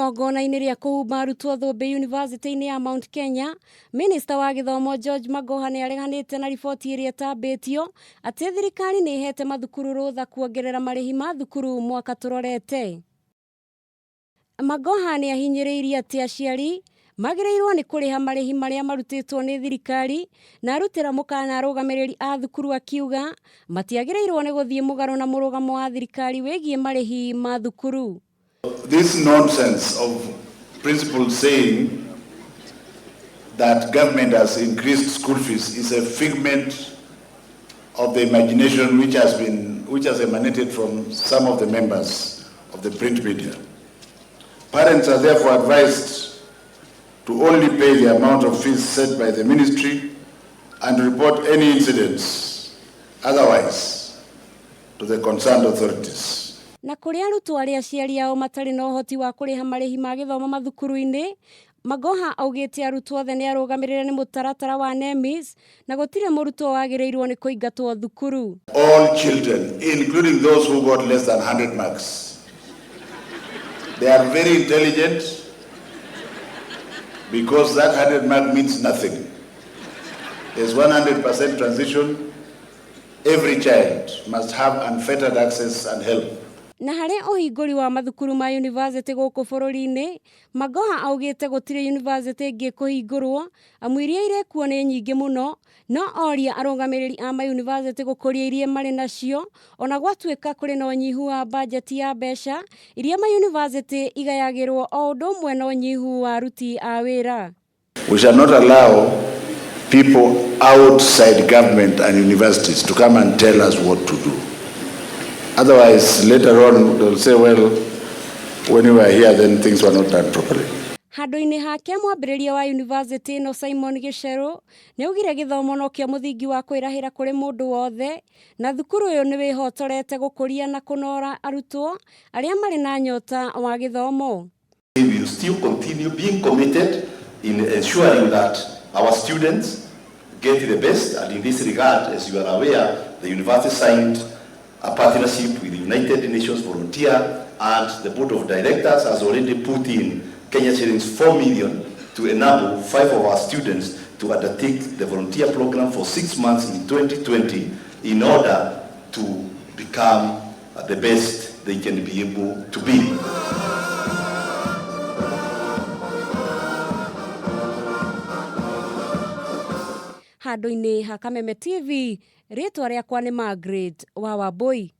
Igongona-inĩ rĩa kũhumba arutwo thũmbĩ yunivasĩtĩ-inĩ ya Mount Kenya, Minista wa gĩthomo George Magoha nĩ areganĩte na riboti ĩrĩa ĩtambĩtio atĩ thirikari nĩ ĩhete mathukuru rũtha kuongerera marĩhi ma thukuru mwaka tũrorete. Magoha nĩ ahinyĩrĩirie atĩ aciari magĩrĩirwo nĩ kũrĩha marĩhi marĩa marutĩtwo nĩ thirikari na arutĩra mũkana arũgamĩrĩri a thukuru akiuga matiagĩrĩirwo nĩ gũthiĩ mũgarũ na mũrũgamo wa thirikari wĩgiĩ marĩhi ma thukuru. This nonsense of principals saying that government has increased school fees is a figment of the imagination which has emanated from some of the members of the print media. Parents are therefore advised to only pay the amount of fees set by the ministry and report any incidents otherwise to the concerned authorities. Na kũrĩ arutwo arĩa aciari ao matarĩ na ũhoti wa kũrĩha marĩhi ma gĩthomo mathukuru-inĩ, Magoha augĩte arutwo othe nĩ arũgamĩrĩre nĩ mũtaratara wa NEMIS na gũtirĩ mũrutwo wagĩrĩirwo nĩ kũingatwo thukuru. All children, including those who got less than 100 marks, they are very intelligent because that 100 mark means nothing. There's 100% transition. Every child must have unfettered access and help. Na harĩ ũhingũri wa mathukuru ma yunivasĩtĩ gũkũ bũrũri-inĩ, Magoha augĩte gũtirĩ yunivasĩtĩ ĩngĩ ĩkũhingũrwo amu iria irĩ kuo nĩ nyingĩ mũno, no oria arũgamĩrĩri a mayunivasĩtĩ gũkũria iria marĩ nacio ona gwatuĩka kũrĩ na ũnyihu wa bajeti ya mbeca iria mayunivasĩtĩ igayagĩrwo o ũndũ ũmwe na ũnyihu wa aruti a wĩra. We shall not allow people outside government and universities to come and tell us what to do. Otherwise, later on, they'll say, well, when you were here, then things were not done properly. Handũ-inĩ hake mwambĩrĩria wa yunivasĩtĩ ĩno Simon Gicheru nĩ augire gĩthomo nokĩo mũthingi wa kwĩrahĩra kũrĩ mũndũ wothe na thukuru ũyũ nĩ wĩhotorete gũkũria na kũnora arutwo arĩa marĩ na nyota wa gĩthomo. We will still continue being committed in ensuring that our students get the best, and in this regard, as you are aware, the university signed a partnership with the United Nations Volunteer, and the board of directors has already put in Kenya shillings 4 million to enable 5 of our students to undertake the volunteer program for 6 months in 2020 in order to become the best they can be able to be. Handũ-inĩ ha Kameme TV, rĩtwa rĩakwa nĩ Margaret wa Wambui.